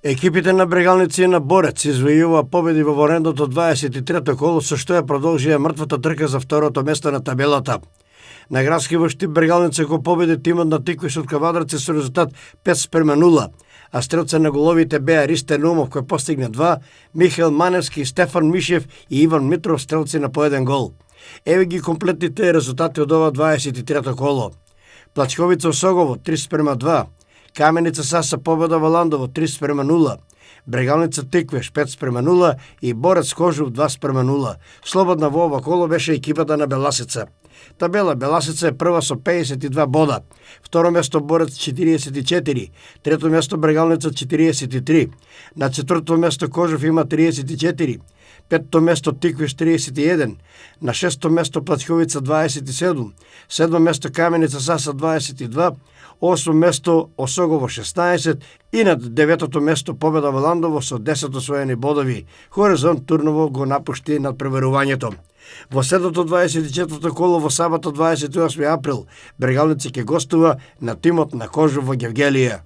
Екипите на Брегалници и на Борец извојува победи во воредното 23-то коло, со што ја продолжија мртвата трка за второто место на табелата. На градски во Штип Брегалница го победи тимот на Тиквиш од Кавадарци со резултат 5:0, а стрелце на головите беа Ристен Умов кој постигна 2, Михаил Маневски, Стефан Мишев и Иван Митров стрелци на по еден гол. Еве ги комплетните резултати од ова 23-то коло. Плачковица Осогово 3:2, Каменица Саса победа во Ландово 3:0, Брегалница Тиквеш 5:0 и Борец Кожув 2:0. Слободна во ова коло беше екипата на Беласица. Табела Беласица е прва со 52 бода, второ место Борец 44, трето место Брегалница 43, на четврто место Кожув има 34, петто место Тиквиш 31, на шесто место Плачковица 27, седмо место Каменица Саса 22, осмо место Осогово 16 и на деветото место победа во Ландово со 10 освоени бодови. Хоризонт Турново го напушти над преверувањето. Во следното 24-то коло во сабота 28 април Брегалница ќе гостува на тимот на Кожув во Гевгелија.